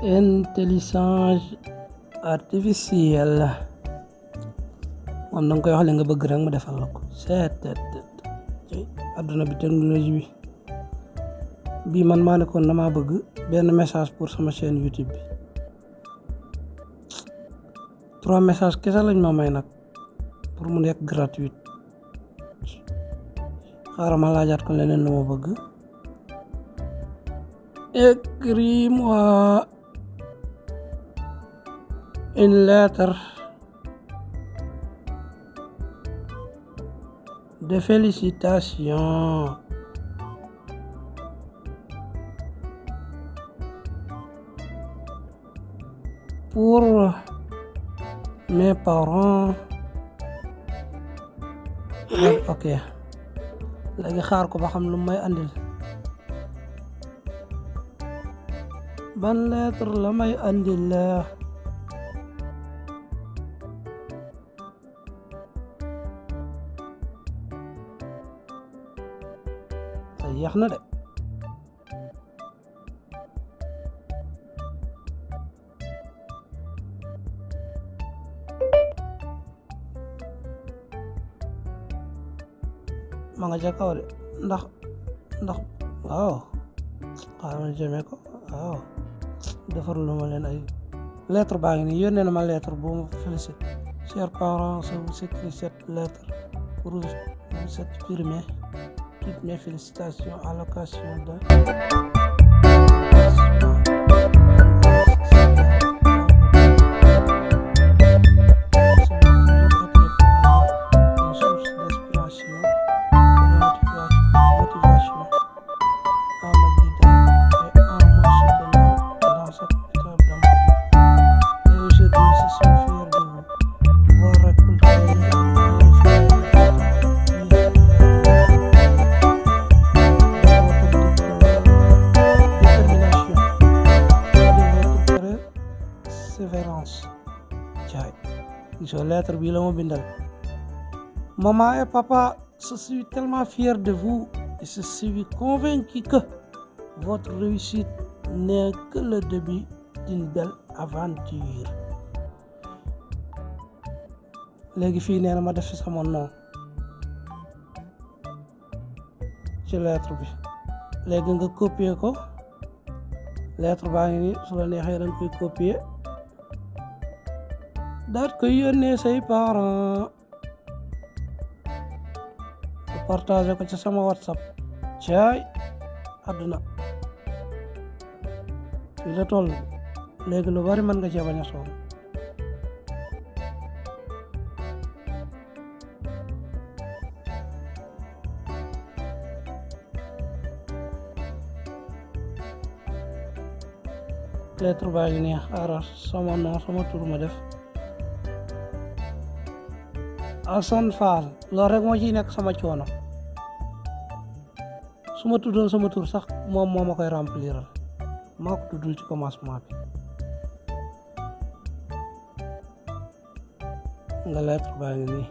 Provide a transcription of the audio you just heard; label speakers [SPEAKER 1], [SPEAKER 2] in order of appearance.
[SPEAKER 1] intelligence artificielle moom danga koy wax li nga bëgg rek mu defal la ko àdduna bi technologie bi man maa nekkoon damaa bëgg benn message pour sama chaîne YouTube bi 3 messages kese lañ ma may nag pour mu nekk gratuit xaaral ma laajaat ko leneen lu ma bëgg. Écris-moi une lettre de félicitations pour mes parents. Ok léegi xaar ko ba xam lu may andil ban lettre la may andil la yéex na de ma nga ca kaw de ndax waaw xaaral ma jëmee ko waaw defar lu ma leen ay lettre baa ngi nii yónnee na ma lettre bu ma félicite chers parents, je vous écris cette lettre pour vous exprimer toutes mes félicitations à l'occasion de lettre bi la ma bindal. Maman et papa, je suis tellement fier de vous et je suis convaincu que votre réussite n'est que le début d'une belle aventure. léegi fii nee na ma def ci sama nom ci lettre bi léegi nga copier ko lettre baa ngi nii su la neexee da nga koy copier daat koy yónnee say parents partager ko ci sama WhatsApp caay àdduna fii la toll léegi lu bari mën nga cee bañ a sonn lettre baa ngi nii xaaral sama nom sama tur ma def Assane Fall loolu rek moo ciy nekk sama coono su ma tuddoon sama tur sax moom moo ma koy rempliral maa ko tuddul ci commencement bi nga lettre baa ngi nii